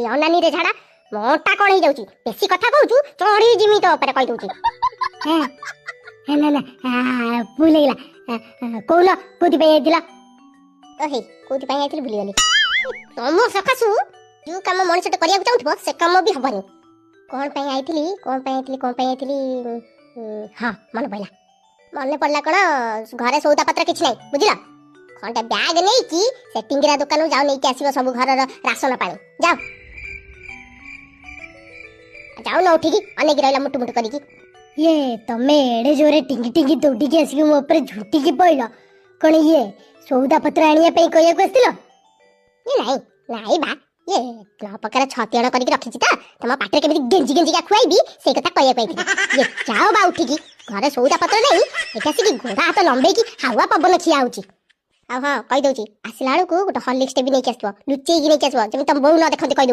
ଅନାନୀରେ ଝାଡା, ମୋ ଅଣ୍ଟା କଣ ହେଇଯାଉଛି। ବେଶୀ କଥା କହୁଛୁ, ଚଢି ଯିମି ତୋ ଉପରେ, କହିଦଉଛି। ନା ନା, ଭୁଲ ହେଇଗଲା। କହୁନ, କୋଉଥିପାଇଁ ଯାଇଥିଲ? ହେଇ, କୋଉଥିପାଇଁ ଯାଇଥିଲି ଭୁଲିଗଲି। ତମ ସକାଶୁ ଯୋଉ କାମ ମଣିଷଟେ କରିବାକୁ ଚାହୁଁଥିବ, ସେ କାମ ବି ହବନି। କଣ ପାଇଁ ଆଇଥିଲି, କଣ ପାଇଁ ଆଇଥିଲି, କଣ ପାଇଁ ଆଇଥିଲି? ହଁ, ମନେ ପଇଲା। ମନେ ପଡିଲା କଣ, ଘରେ ସଉଦା ପତ୍ର କିଛି ନାହିଁ, ବୁଝିଲ? ଖଣ୍ଡେ ବ୍ୟାଗ ନେଇକି ସେ ଟିଙ୍ଗିରା ଦୋକାନକୁ ଯାଅ, ନେଇକି ଆସିବ ସବୁ ଘରର ରାସନ ପାଣି। ଯାଅ, ଯାଉନ ଉଠିକି, ଅନେଇକି ରହିଲା ମୁଟୁ ମୁଟୁ କରିକି। ଇଏ ତମେ ଏଡେ ଜୋରେ ଟିଙ୍ଗି ଟିଙ୍ଗି ଦୌଡ଼ିକି ଆସିକି ମୋ ଉପରେ ଝୁଣ୍ଟିକି ପଇଲ କଣ? ଇଏ ସଉଦା ପତ୍ର ଆଣିବା ପାଇଁ କହିବାକୁ ଆସିଥିଲ? ଇଏ ନାଇଁ ନାଇଁ ବା, ଇଏ ପ୍ରକାର ଛତିଆଣ କରିକି ରଖିଛି ତ, ତମ ପାଟିରେ କେମିତି ଗେଞ୍ଜି ଗେଞ୍ଜିକା ଖୁଆଇବି, ସେଇ କଥା କହିବାକୁ ଆଇଥିଲି। ଇଏ ଯାଅ ବା ଉଠିକି, ଘରେ ସଉଦା ପତ୍ର ନାହିଁ, ଏଠି ଆସିକି ଗୋଡ ହାତ ଲମ୍ବେଇକି ହାୱା ପବନ ଖିଆ ହଉଛି। ଆଉ ହଁ, କହିଦଉଛି, ଆସିଲା ବେଳକୁ ଗୋଟେ ହର୍ଲିକ୍ସଟେ ବି ନେଇକି ଆସିବ, ଲୁଚେଇକି ନେଇକି ଆସିବ, ଯେମିତି ତମ ବୋଉ ନ ଦେଖନ୍ତି, କହିଦଉଛି।